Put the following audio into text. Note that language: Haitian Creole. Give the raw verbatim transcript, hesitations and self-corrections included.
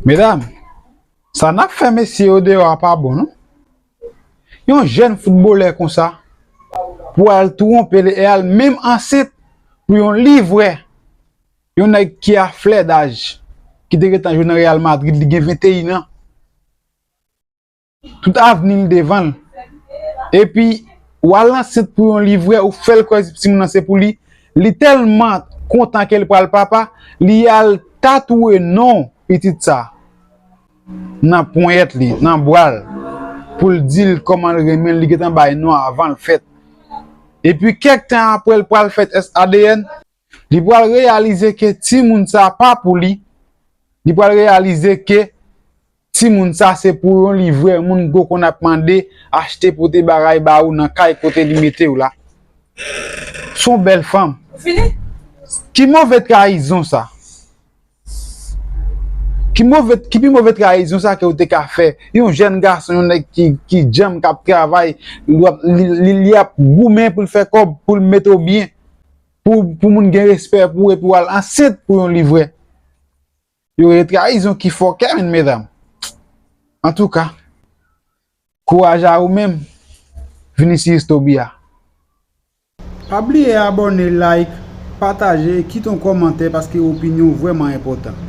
Medam, sa n ap fè mesye yo deyò a pa bon, non? Yon jèn foutbolè konsa, pou al twonpe l e al menm ansent pou yon livrè, yon nèg ki a flè daj, ki te gentan jwe nan Real Madrid, li gen venteyen an. Tout avni l devan l. Epi, w al ansent pou yon livrè, ou fè l kwè timoun nan se pou li. Li tèlman kontan ke l pral papa, li al tatouwe non pitit sa nan ponyèt li, nan bra l, pou l di l kòman l renmen l, li gentan bay non avan l fèt. Epi, kèk tan apre, l pral fè tès A D N, li pral reyalize ke timoun sa pa pou li. Li pral reyalize ke timoun sa se pou yon livrè moun gwo konn ap mande, achte, pote bagay ba ou nan kay kote li mete w la. Se yon bèl fanm. Ou fini? Ki move trayizon sa? Ki move, ki pi move trayizon sa ke ou te ka fè? Yon jèn gason, yon nèg ki, ki djanm, k ap travay, li, li, li, li ap goumen pou l fè kòb, pou l mete w byen, pou, pou moun gen respè pou ou, epi w al ansent pou yon livrè. Yo rele trayizon ki fòkè, men, medam. Antouka, kouraj a ou menm, Vinicius Tobias. Pa bliye abòne, like, pataje e kite yon kòmantè paske opinyon w vrèman enpòtan.